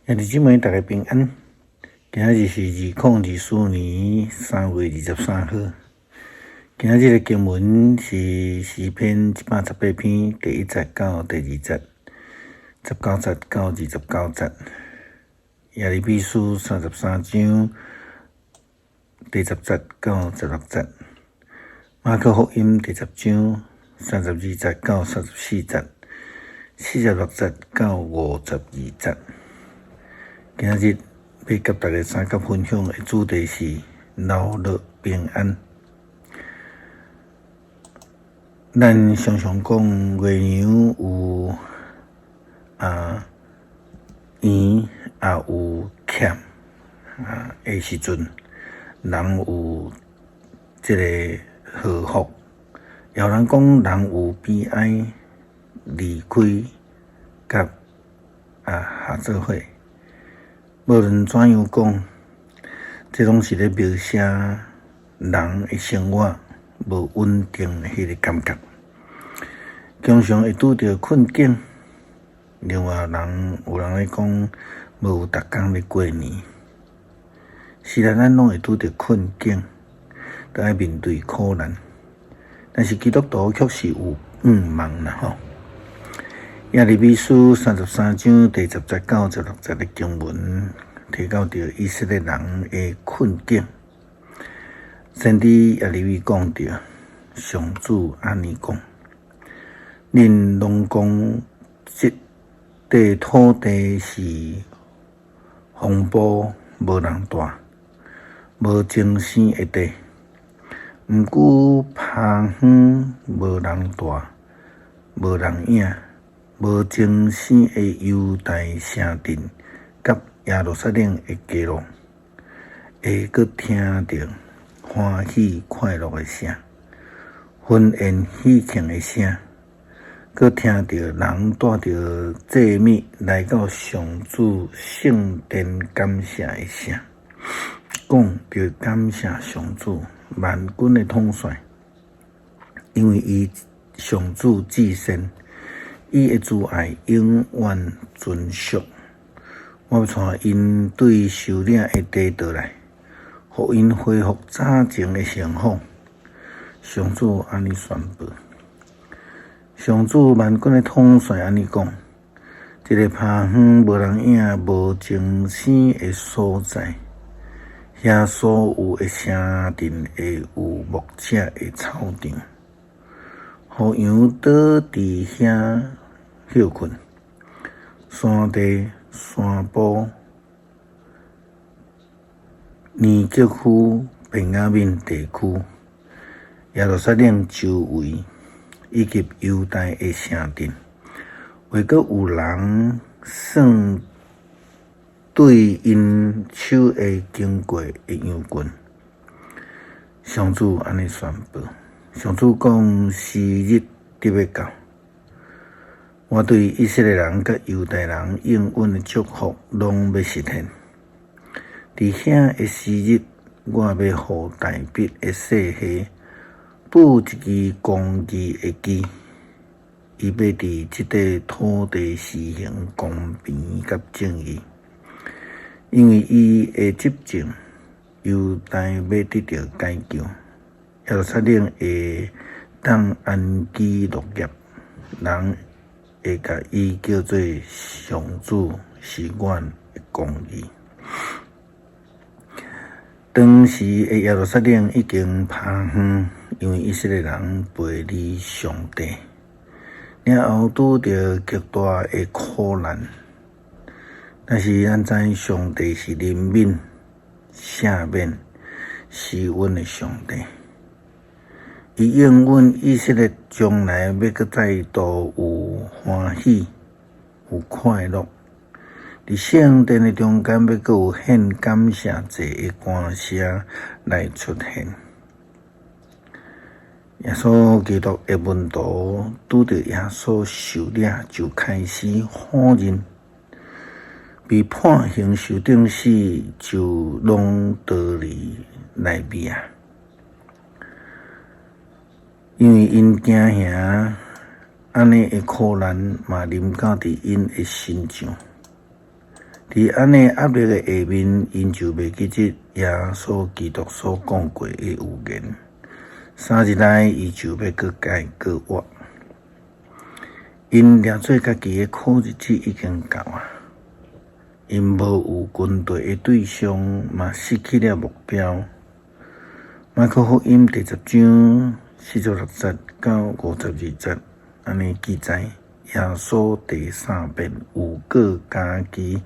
兄弟姊妹，大家平安。今仔日是2024年3月23號。今仔日的經文是詩篇118篇第一節到第二節，19節到29節。耶利米書33章第10節到16節。馬可福音第10章32節到34節，46節到52節。今仔日欲佮大家相佮分享的主題是饒樂平安。咱常常講月娘有圓，也有欠的時陣，人有這个禍福，也有人講人有悲哀、離開佮合做伙。無論怎樣講，這攏是咧描寫人的生活無穩定的彼个感覺，經常會拄著困境。另外人有人咧講，無有逐工咧過年。雖然咱攏會拄著困境，都愛面對苦難，但是基督徒卻是有盼望啦吼。耶利米書33章第10節到16節的經文，提到著以色列人的困境。先知耶利米講著，上主按呢講：恁攏講這塊土地是荒蕪無人蹛、無增生的地，毋過荒園無人蹛、無人影。無增生的猶大城鎮佮耶路撒冷的街路，會閣聽著歡喜快樂的聲，婚宴喜慶的聲，閣聽著人帶著祭物來到上主聖殿感謝的聲，講著感謝上主萬軍的統帥，因為伊上主至善。伊的慈愛永遠存續。我欲帶𪜶對受領的地倒來，予𪜶恢復早前的幸福。上主按呢宣布。上主萬軍的統帥按呢講：這个荒園無人影、無增生的所在，遐所有的城鎮會有牧者的草場，予羊倒佇遐歇睏。山地、山坡、尼格夫、便雅憫地區、耶路撒冷周圍，以及猶大的城鎮，會閣有人算對𪜶手下經過的羊群。上主按呢宣布。上主講：時日得欲到，我對以色列人佮猶大人應允的祝福攏欲實現。佇遐的時日，我欲予大衛的世系布一支公義的旗，伊欲佇這塊土地施行公平佮正義，因為伊的執政，猶大欲得著解救，耶路撒冷會當安居樂業，人會共伊叫做上主是阮的公義。當時的耶路撒冷已經荒園，因為以色列人背離上帝，了後拄著極大的苦難。但是咱知上帝是憐憫、赦免、施恩的上帝。伊應允以色列將來欲閣再度有歡喜、有快樂，佇聖殿的中間欲閣有獻感謝祭的歌聲來出現。耶穌基督的門徒拄著耶穌受掠，就開始否認；被判刑受釘死，就攏逃離利美亞。因為𪜶驚嚇，按呢的苦難嘛臨到佇𪜶的身上。佇按呢壓力的下面，𪜶就袂記得耶穌基督所講過的預言。3日內，伊就欲閣改閣活。𪜶掠做家己的苦日子已經到啊！𪜶無有軍隊的對象，嘛失去了目標。馬可福音第十章46節到52節，按呢記載。耶穌第三遍預告家己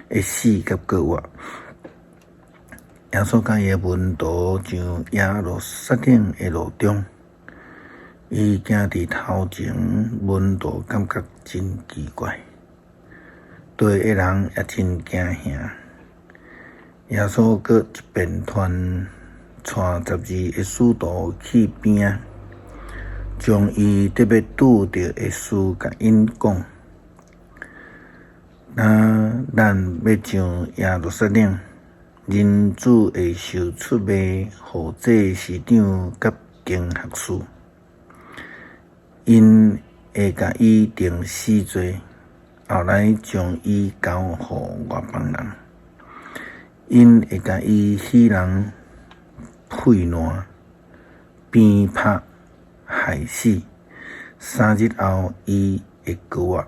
的死佮復活。耶穌佮伊的門徒上耶路撒冷的路中，伊行佇頭前，門徒感覺真奇怪，綴的人也真驚嚇。耶穌閣一遍傳帶12个使徒去邊仔。將伊得欲拄著的事共𪜶講。若咱欲上耶路撒冷，人子會受出賣，予祭司長佮經學士，𪜶會共伊定死罪，後來將伊交予外邦人，𪜶會共伊許人屁爛、鞭拍、害死，3日後，伊會復活。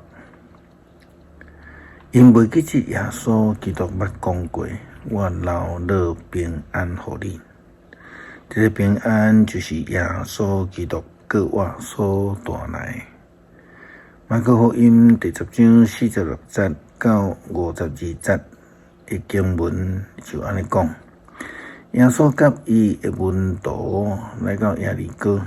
𪜶袂記得耶穌基督捌講過：我留落平安予恁。這个平安就是耶穌基督復活所帶來的。馬可福音第十章46節到52節的經文就按呢講。耶穌佮伊的門徒來到耶利哥。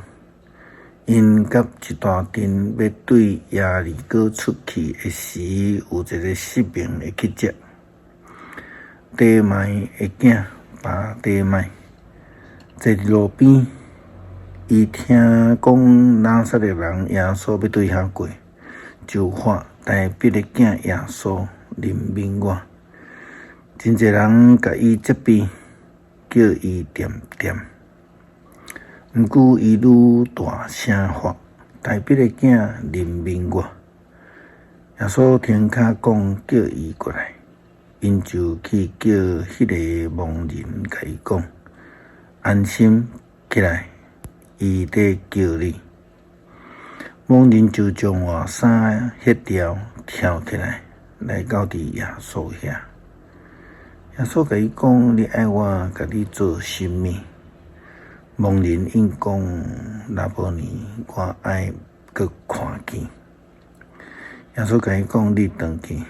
𪜶佮一大陣欲對耶利哥出去的時，有一个失明的乞丐，底邁的囝巴底邁，坐佇路邊。伊聽講拿撒勒人耶穌欲對遐過，就喊大衛的囝耶穌憐憫我。真濟人共伊責備，叫伊恬恬。毋過伊愈大聲喊：大衛的囝，憐憫我！耶穌停跤講，叫伊過來，𪜶就去叫彼个盲人，共伊講：安心起來，伊佇叫你。盲人就將外衫歇掉，跳起來，來到佇耶穌遐。耶穌共伊講：你愛我共你做啥物？盲人應講：拉波尼，我愛閣看見。耶穌共伊講：你轉去，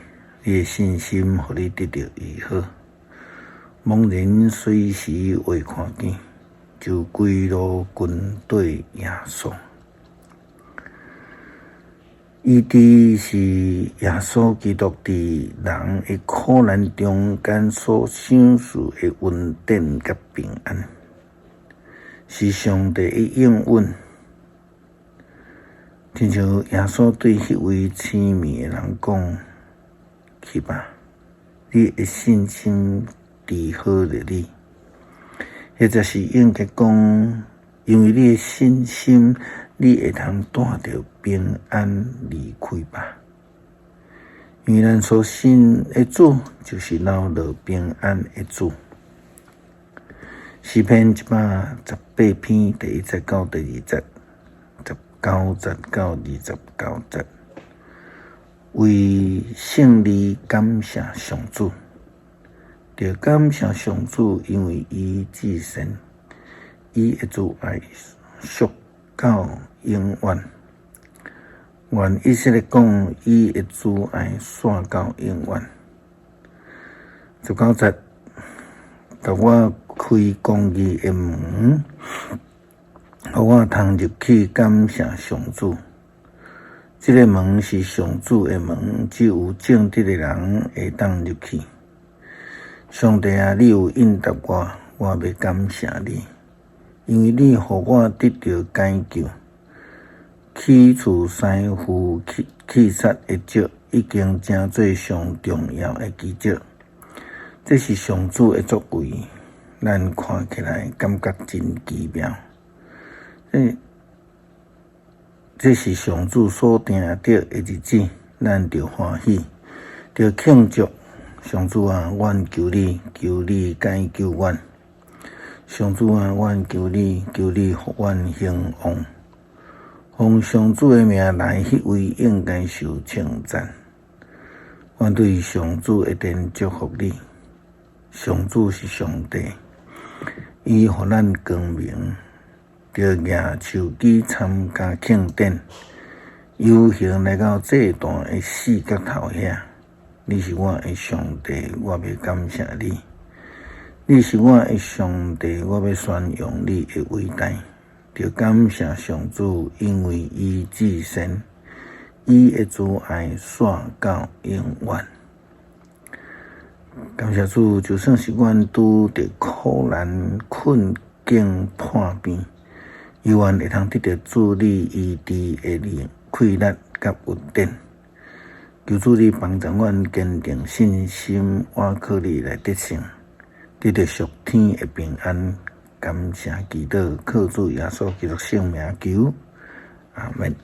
你的信心予你得著醫好。盲人隨時會看見，就規路跟綴耶穌。醫治是耶穌基督佇人的苦難中間所賞賜的恩典佮平安。是上帝的應允，親像耶穌對彼位痴迷的人講：去吧，你的信心治好了你。或者是應該講，因為你的信心，你會通帶著平安離開吧。因為咱所信的主，就是留落平安的主。詩篇118篇第一節到第二節，19節到29節，為勝利感謝上主，著感謝上主，因為伊至善，伊的慈愛續到永遠。願以色列講，伊的慈愛續到永遠。19節。共我開公義的門，予我通入去感謝上主。這个門是上主的門，只有正直的人會當入去。上帝啊，你有應答我，我欲感謝你，因為你予我得著解救。去除師傅棄殺的石，已經成做上重要的基石。這是上主的作為，咱看起來感覺真奇妙。這是上主所定的日子，咱著歡喜，著慶祝。上主啊，阮求你，求你解救阮。上主啊，阮求你，求你予阮興旺。奉上主的名來，彼位應該受稱讚。阮對上主的殿祝福你。上主是上帝，伊予咱光明，著舉手機參加慶典，遊行來到祭壇的四角頭遐。你是我的上帝，我欲感謝你。你是我的上帝，我欲宣揚你的偉大。著感謝上主，因為伊至善，伊的慈愛紲到永遠。感謝主，就算是阮拄著苦難困境破病，猶原會通得著主你醫治的靈氣力佮恩典。求主你幫助阮堅定信心，倚靠你來得勝，得著屬天的平安。感謝祈禱，靠主耶穌基督聖名求，阿們。